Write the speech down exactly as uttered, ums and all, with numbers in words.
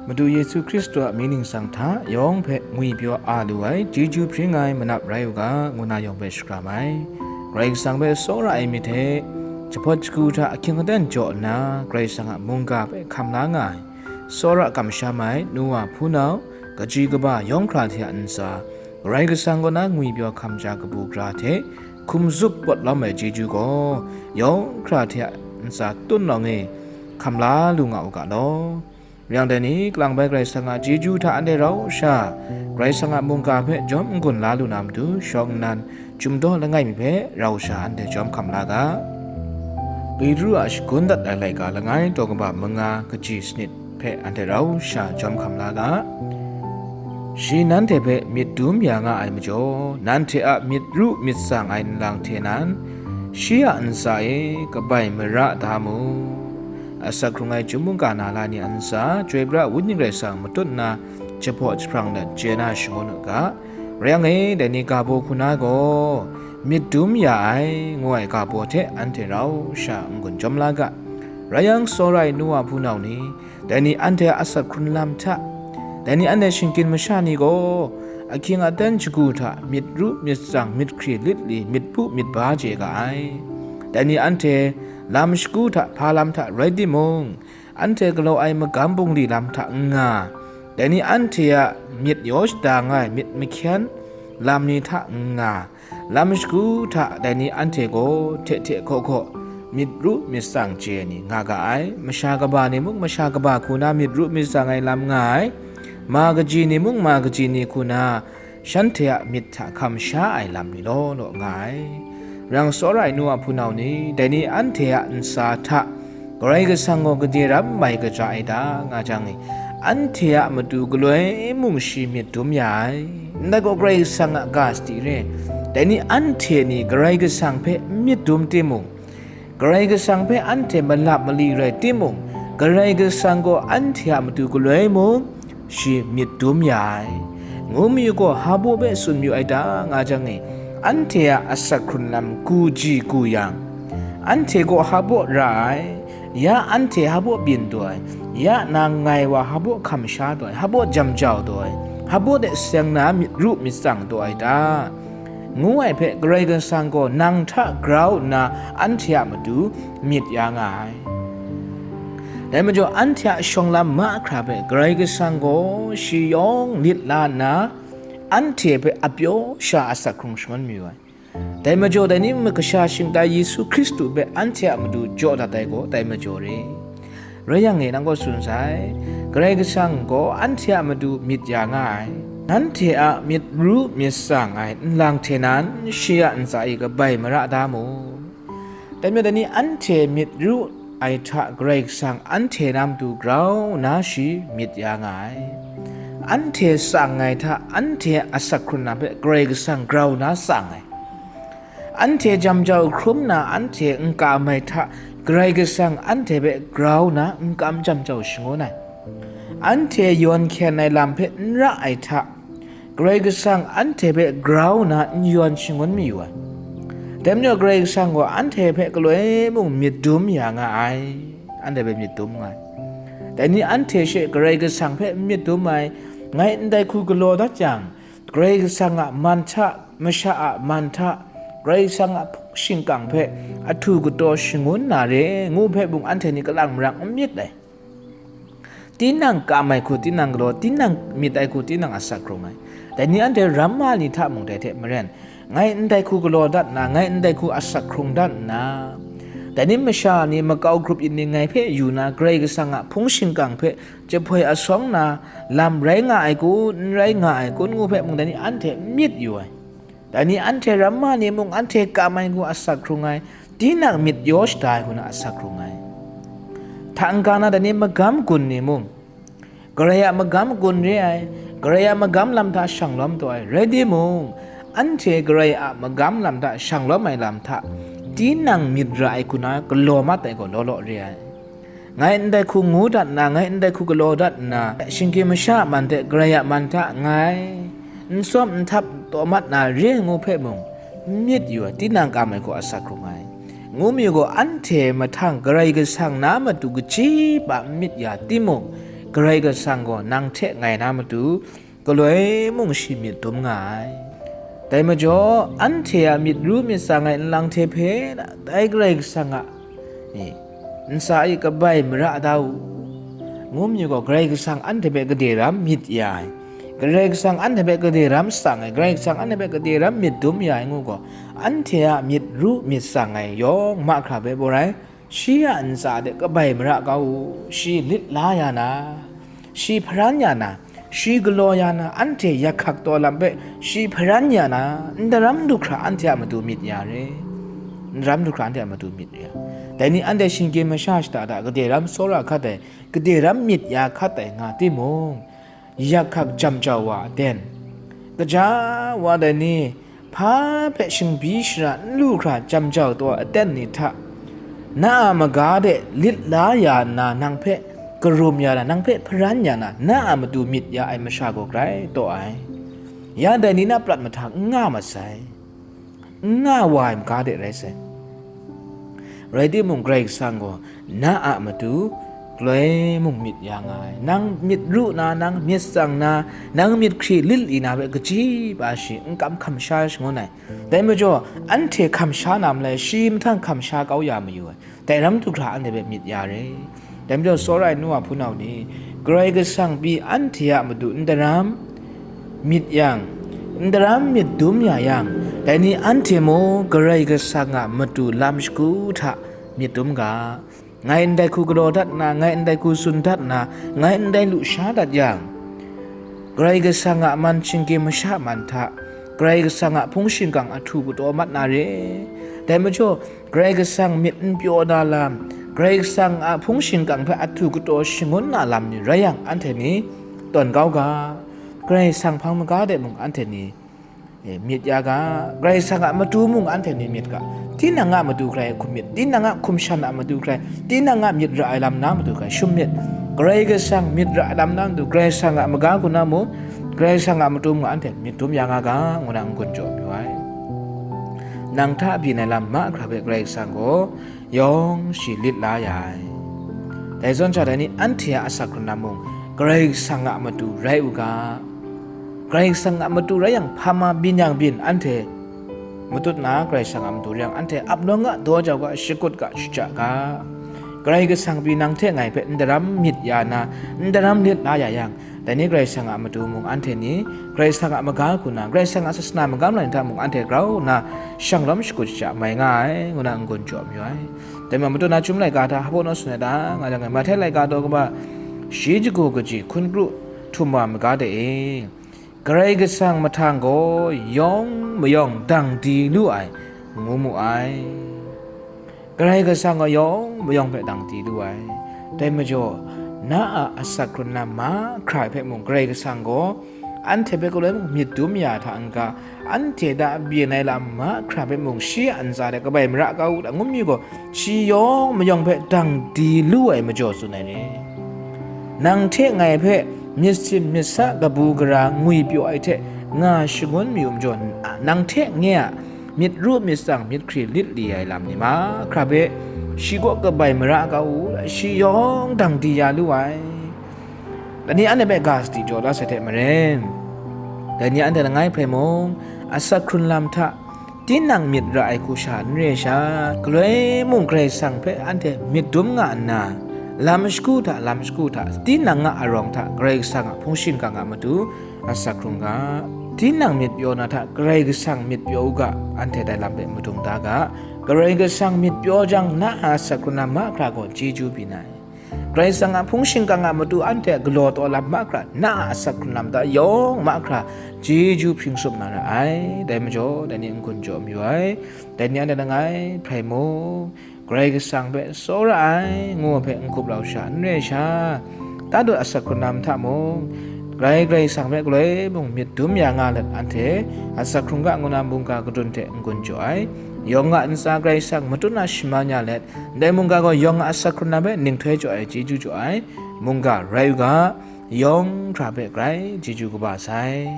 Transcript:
Madu Yesu Hkristu a mying ningsang hta yawng hpe ngwipyaw a lu ai chyeju hpring ai manap rai u ga, ngu na yawng hpe shakram ai. Karai Kasang hpe tsawra ai myit hte, jahpawt shagu hta ahkying aten jaw nna, Karai Kasang a mungga hpe hkam la nga ai, tsawra kamsham ai nu wa hpunau, kaji kaba yawng hkra hte a ntsa, Karai Kasang kaw na ngwipyaw hkam ja kabu gara hte hkum zup pawt lawm ai chyeju gaw, yawng hkra hte a ntsa tun lawng e hkam la lu nga u ga law. Rai yang, dai ni kalang bai Karai Kasang a chyeju hta anhte rau sha, Karai Kasang a mungga hpe jawm n-gun la lu na matu, shawng nnan, chyum daw langai mi hpe rau sha anhte jawm hkam la ga. Petru a shagun dat ai laika langai, daw kaba manga, kaji sanit hpe anhte rau sha jawm hkam la ga. Shi nanhte hpe myit dum ya nga ai majaw, nanhte a myit ru myit tsang ai nlang hte nan, shi a ntsa e kabai mara da mu. Asak hkrung ai chyum mungga na la ni a ntsa, Chyoi Pra Wenyi Karai Kasang matut nna jahpaw jahprang let chye na shangun u ga. Rai yang e, dai ni ga baw hku na gaw, myit dum ya ai, ngu ai ga baw hte anhte rau sha n-gun jawm la ga. Rai yang, tsawra ai nu wa hpunau ni, dai ni anhte a asak hkrun lam hta, dai ni anhte shinggyim masha ni gaw, ahkying aten shagu hta myit ru myit tsang, myit hkri lit li, myit bu myit ba chye ga ai. Dai ni anhte lam shagu hta, hpa lam hta rai timung, anhte galaw ai magam bungli lam hta n-nga, dai ni anhte a myit yaw shada nga ai myit mahkyen lam ni hta n-nga, lam shagu hta dai ni anhte gaw hte hte hkaw hkaw myit ru myit tsang chye ai ni nga ga ai. Masha kaba ni mung masha kaba hku na myit ru myit tsang ai lam nga ai. Ma kaji ni mung ma kaji ni hku na shanhte a myit hta hkam sha ai lam ni law law nga ai. Rai yang, tsawra ai nu a hpunau ni, dai ni anhte a ntsa hta Karai Kasang gaw gade ram mai kaja ai ta, nga jang e, anhte a matu galoi mung shi myit dum ya ai. Ndai gaw Karai Kasang a ga sadi re ai. Dai ni anhte ni Karai Kasang hpe n myit dum timung, Karai Kasang hpe anhte malap mali rai timung, Karai Kasang gaw anhte a matu galoi mung shi myit dum ya ai, ngu mayu gaw, hpa baw hpe tsun mayu ai ta, nga jang e, anhte a asak hkrun lam gu ji gu yang, anhte gaw hpa baw ra ai, ya anhte hpa baw byin taw ai, ya nang ngai wa hpa baw hkam sha taw ai, hpa baw jam jau taw ai, hpa baw de seng na myit ru myit tsang taw ai ta? Ngu ai hpe Karai Kasang gaw nang hta grau nna anhte a matu myit ya nga ai. Dai majaw, anhte a shawng lam mahkra hpe Karai Kasang gaw shi yawng lit la nna, anhte hpe a pyaw sha asak hkrung shangun mayu ai. Dai majaw, dai ni mung kasha shingtai Yesu Hkristu hpe anhte a matu jaw dat ai gaw dai majaw re. Rai yang e, nang gaw tsun sai, Karai Kasang gaw anhte a matu myit ya nga ai. Nanhte a myit ru myit tsang ai nlang hte nan shi a ntsa e kabai mara da mu. Dai majaw, dai ni anhte myit ru ai hta Karai Kasang anhte na matu grau nna shi myit ya nga ai. Anhte tsang ai hta anhte asak hkrun lam hpe Karai Kasang grau nna tsang ai. Anhte jam jau hkrum na anhte n kam ai hta Karai Kasang anhte hpe grau na n kam jam jau shangun ai. Anhte yawn hkyen ai lam hpe n ra ai hta Karai Kasang anhte hpe grau na n yawn shangun mayu ai. Dai majaw, Karai Kasang gaw anhte hpe galoi mung myit dum ya nga ai, anhte hpe myit dum nga ai. Dai ni anhte she Karai Kasang hpe n myit dum ai, ngai ndai hku galaw dat yang, Karai Kasang a man hta, masha a man hta, Karai Kasang a hpung shingkang hpe ahtu kataw shangun na re, ngu hpe mung anhte ni kalang marang n myit ai. Tinang kam ai hku tinang galaw, tinang myit ai hku tinang asak hkrung ai. Dai ni anhte ramma ni hta mung dai hte maren, ngai ndai hku galaw dat nna, ngai ndai hku asak hkrung dat nna, dai ni masha ni, makau grup yin ni ngai hpe yu na, Karai Kasang a hpung shingkang hpe jahpoi asawng na lam rai nga ai kun, n rai nga ai kun, ngu hpe mung dai ni anhte myit yu ai. Dai ni anhte ramma ni mung anhte kam ai hku asak hkrung ai, tinang myit yaw shada ai hku na asak hkrung ai. Hta n-ga na dai ni magam gun ni mung, Karai a magam gun re ai, Karai a magam lam hta shang lawm taw ai, rai timung, anhte Karai a magam lam hta shang lawm ai lam hta tinang myit ra ai hku na galaw mat ai gaw law law re ai. Ngai ndai hku ngu dat nna, ngai ndai hku galaw dat nna, shinggyim masha a man hte Karai a man hta ngai n tsawm n htap taw mat na re ngu hpe mung, n myit yu ai, tinang kam ai gaw asak hkrung ai. Ngu mi gaw, anhte mahtang Karai Kasang na matu kaji pa n myit ya timung, Karai Kasang gaw nang hte ngai na matu galoi mung shi myit dum nga ai. Dai majaw, anhte a myit ru myit tsang ai nlang hte hpe dai Karai Kasang a, e, ntsa e kabai mara da u, ngu mi gaw, Karai Kasang anhte hpe gade ram myit ya ai, Karai Kasang anhte hpe gade ram tsang ai, Karai Kasang anhte hpe gade ram myit dum ya ai ngu gaw, anhte a myit ru myit tsang ai yawng mahkra hpe baw rai, shi a ntsa de kabai mara kau u, shi lit la ya na, shi hparan ya na, shi galaw ya na, anhte yak hkak taw lam hpe shi hparan ya na, ndaram du hkra anhte a matu myit ya re, ndaram du hkra anhte a matu myit ya. Dai ni anhte shinggyim masha shada da gade ram tsawra hkat ai, gade ram myit ya hkat ai nga timung, yak hkak jam jau wa aten, kaja wa dai ni, hpa hpe shingbi shara n lu hkra jam jau taw aten ni hta, na a maga de lit la ya nna, nang hpe karum ya na, nang hpe hparan ya na, na a matu myit ya ai masha gaw grai taw ai. Ya dai ni na prat mahta n nga masai, n nga wa ai maga de rai sai. Rai timung, Karai Kasang gaw na a matu galoi mung myit ya nga ai. Nang myit ru na, nang myit tsang na, nang myit hkri lit li na hpe kaji pa shi n kam hkam sha shangun ai. Dai majaw, anhte hkam sha na malai, shi mahtang hkam sha kau ya mayu ai. Dai ram du hkra anhte hpe myit ya re. Dai majaw, tsawra ai nu wa hpunau ni, Karai Kasang pyi anhte a matu ndaram myit yang, ndaram myit dum ya yang, dai ni anhte mung Karai Kasang a matu lam shagu hta myit dum ga. Ngai ndai hku galaw dat nna, ngai ndai hku tsun dat nna, ngai ndai lu sha dat yang, Karai Kasang a man shinggyim masha man hta, Karai Kasang a hpung shingkang ahtu kataw mat na re. Dai majaw, Karai Kasang myit n pyaw na lam, Karai Kasang a hpung shingkang hpe ahtu kataw shangun na lam ni rai yang, anhte ni tawn kau ga, Karai Kasang hpang maga de mung anhte ni, e, myit ya ga, Karai Kasang a matu mung anhte ni myit ga, tinang a matu hkrai hkum myit, tinang a hkum shan a matu hkrai, tinang a myit ra ai lam na matu hkrai shum myit. Karai Kasang myit ra ai lam na matu, Karai Kasang a maga hku na mung, Karai Kasang a matu mung anhte myit dum ya nga ga, ngu na n-gun jaw mayu ai. Nang hta byin ai lam mahkra hpe Karai Kasang gaw yawng shi lit la ya ai. Dai zawn sha, dai ni anhte a asak hkrun na mung, Karai Kasang a matu rai u ga. Karai Kasang a matu rai yang, hpa ma byin yang byin, anhte matut na Karai Kasang a matu rai yang, anhte ap nawng a daw jau ga, shakut ga, shaja ga. Karai Kasang pyi nang hte ngai hpe ndaram myit ya na, ndaram lit la ya yang, dai ni Karai Kasang a matu mung anhte ni, Karai Kasang a maga hku na, Karai Kasang a sasana magam lai ni hta mung anhte grau nna, shanglawm shakut shaja mai nga ai, ngu na n-gun jaw mayu ai. Dai majaw, madu na chyum laika hta hpa naw tsun ai ta, nga jang, Mahte laika daw kaba shi jahku kaji hkun kru htum wa maga de e, Karai Kasang mahtang gaw yawng mayawng dang di lu ai, ngu mu ai. Karai Kasang gaw yawng mayawng hpe dang di lu ai. Dai majaw, na a asak hkrun na mahkra ai hpe mung, Karai Kasang gaw anhte hpe galoi mung myit dum ya hta n-ga, anhte hta byin ai lam mahkra hpe mung, shi a ntsa de kabai mara kau u ta ngu mi gaw, shi yawng mayawng hpe dang di lu ai majaw tsun ai ni? Nang hte ngai hpe myit sin myit sa kabu gara ngwi pyaw ai hte nga shangun mayu majaw, nang hte nye a myit ru myit tsang myit hkri lit li ai lam ni mahkra hpe shi kaw kabai mara kau u, shi yawng dang di ya lu ai. Dai ni anhte hpe ga sadi jaw la sai hte maren, dai ni anhte langai hpe mung, asak hkrun lam hta, tinang myit ra ai hku sha n re sha, galoi mung Karai Kasang hpe anhte myit dum nga nna, lam shagu hta lam shagu hta, tinang a arawng hta Karai Kasang a hpung shingkang a matu asak hkrung ga. Tinang myit pyaw na hta Karai Kasang myit pyaw u ga, anhte dai lam hpe madung da ga. Karai Kasang myit pyaw jang, na a asak hkrun lam mahkra gaw chyeju byin ai. Karai Kasang a hpung shingkang a matu anhte galaw taw lam mahkra, na a asak hkrun lam hta yawng mahkra chyeju hpring tsup na ra ai. Dai majaw, dai ni n-gun jaw mayu ai. Dai ni anhte langai hpe mung, Karai Kasang hpe tsawra ai, ngu ai hpe n-gup lau sha n re sha, tatut asak hkrun lam hta mung, Karai, Karai Kasang hpe galoi mung myit dum ya nga let, anhte asak hkrung ga ngu na mungga kadun hte n-gun jaw ai. Yawng a ntsa Karai Kasang matut na shaman ya let, ndai mungga gaw yawng a asak hkrun lam hpe ninghtoi jaw ai, chyeju jaw ai mungga rai u ga, yawng hkra hpe grai chyeju kaba sai.